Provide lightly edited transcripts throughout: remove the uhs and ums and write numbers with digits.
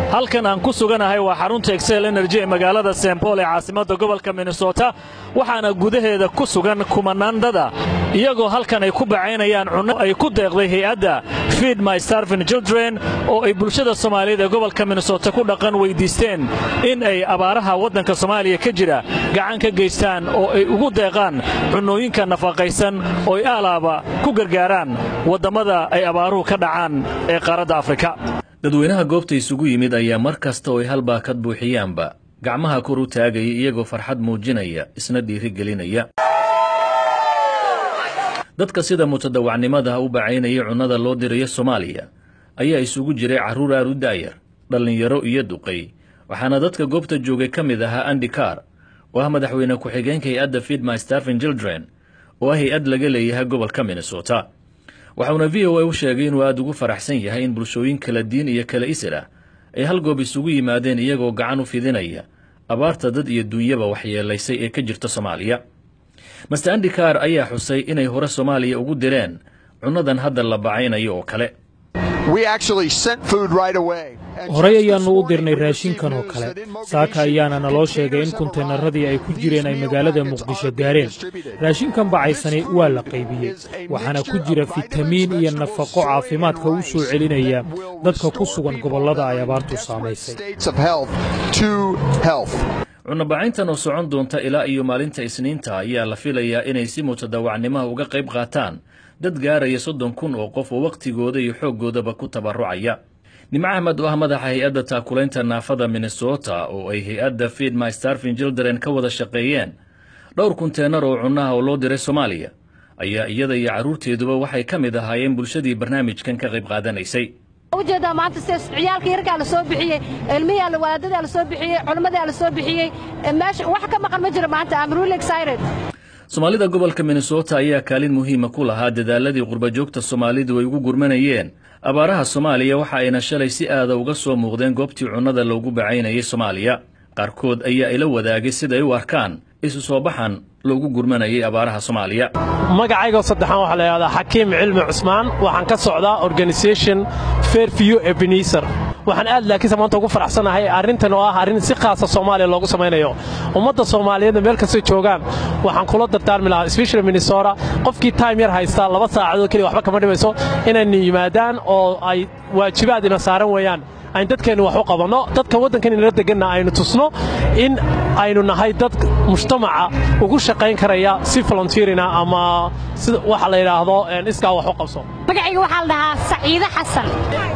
Halkan aan ku suganahay waa xarunta Xcel Energy ee magaalada St. Paul ee caasimadda gobolka Minnesota, waxaana gudaheeda ku sugan kumanaan dad ah, iyagoo halkan ay ku bacaynayaan cunno ay ku deeqday hay'adda Feed My Starving Children, oo ay bulshada Soomaaliyeed ee gobolka Minnesota ku dhaqan weyddiisteen in ay abaaraha waddanka Soomaaliya ka jira gacan ka geystaan oo ay ugu deeqaan cunnooyinka nafaqaysan oo ay aalaaba ku gargaaraan waddammada ay abaaruhu ka dhacaan ee qaaradda Afrika. Dadweynaha goobta isugu yimid ayaa mar kasta oo ay hal baakad buuxiyaanba gacmaha kor u taagaya, iyagoo farxad muujinaya, isna dhiirigelinaya. Dadka sida mutadawacnimada u bacaynaya cunnada loo dirayo Soomaaliya ayaa isugu jiray carruur aad u da'yar, dhallinyaro iyo duqay, waxaana dadka goobta joogay ka mid ahaa Andy Car, oo ah madaxweyne ku-xigeenka hay'adda Feed My Starving Children, oo ah hay'ad laga leeyahay gobolka Minnesota. Waxauna VOA u sheegay inuu aada ugu faraxsan yahay in bulshooyin kala diin iyo kala isir ah ay hal goob isugu yimaadeen, iyagoo gacan u fidinaya abaarta dad iyo duunyaba waxyeelaysay ee ka jirta Soomaaliya. Mister Andy Car ayaa xusay inay hore Soomaaliya ugu direen cunnadan hadda la bacaynayo oo kale. Horey ayaannu u dirnay raashinkan oo kale. Saaka ayaana naloo sheegay in kunteenaradii ay ku jireen ay magaalada Muqdisho gaareen. Raashinkan bacaysani waa la qaybiyey, waxaana ku jira fitamiin iyo nafaqo caafimaadka u soo celinaya dadka ku sugan gobollada ay abaartu saamaysay. Cunnobacayntan oo socon doonta ilaa iyo maalinta Isniinta ayaa la filayaa inay si mutadawacnimaha uga qayb qaataan dad gaaraya 30,000 oo qof oo wakhtigooda iyo xooggoodaba ku tabarucaya. Nimco Axmed, oo ah madaxa hay'adda taakulaynta naafada Minnesota, oo ay hay'adda Feed My Starving Children ka wada shaqeeyeen dhowr kunteenar oo cunnaha oo loo diray Soomaaliya, ayaa iyada iyo carruurteeduba waxay ka mid ahaayeen bulshadii barnaamijkan ka qayb qaadanaysay. Ujeedaa maanta sida ciyaalka yarkaa la soo bixiyey, ilmihii wadaadadaa la soo bixiyey, culimmadaa la soo bixiyey. Meesha wax ka maqan ma jiro maanta. I'm really excited. Soomaalida gobolka Minnesota ayaa kaalin muhiima ku lahaa dadaaladii qurbajoogta Soomaalidu ay ugu gurmanayeen abaaraha Soomaaliya, waxa ayna shalay si aada uga soo muuqdeen goobtii cunnada loogu bacaynayay Soomaaliya. Qaarkood ayaa ila wadaagay siday u arkaan isu soo baxan loogu gurmanayay abaaraha Soomaaliya. Magacaygoo saddexaan waxaa la yidhahdaa Xakiim Cilmi Cusmaan. Waxaan ka socdaa organisation Fairview Ebenezer. Waxaan aad laakiinse maanta ugu faraxsanahay arrintan oo ah arrin si khaasa Soomaaliya loogu samaynayo. Ummadda Soomaaliyeedna meel kastay joogaan waxaan kula dardaarmi lahaa, especially Minnesota, qofkii time yar haystaa, 2 saacadood keliya waxba kama dhimayso, inaynu yimaadaan oo ay waajibaad ina saaran weeyaan aynu dadkeennu wax u qabanno, dadka waddankan inala deganna aynu tusno in aynu nahay dad mujtamaca ugu shaqayn karaya si volunteering ah ama si waxa la yidhaahdo iskaa wax u qabso. Magacayga waxaa la dhahaa Saciide Xasan.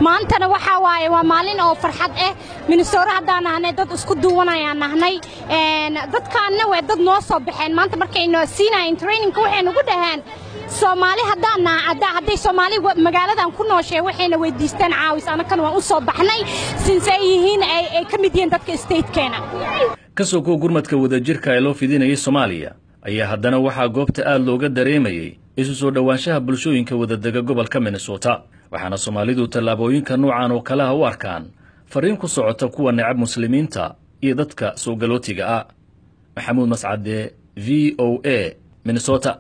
Maantana waxaa waaye waa maalin oo farxad ah. Minnesota haddaan nahnay, dad isku duwanayaan nahnay. Dadkaanna waa dad noo soo baxeen maanta. Markaynu siinaayeen trainingka, waxay nagu dhaheen Soomaali haddaan naha, hadday Soomaali magaaladan ku nooshee, waxayna weydiisteen caawis. Annakana waan u soo baxnay since ay yihiin ay ka mid yihiin dadka statekeena. Ka soo kuwa gurmadka wadajirka ee loo fidinayay Soomaaliya ayaa haddana waxaa goobta aad looga dareemayey isu soo dhowaanshaha bulshooyinka wadadega gobolka Minnesota, waxaana Soomaalidu tallaabooyinka noocan oo kaleha u arkaan farriin ku socota kuwa necab Muslimiinta iyo dadka soo galootiga ah. Maxamuud Mascade, VOA, Minnesota.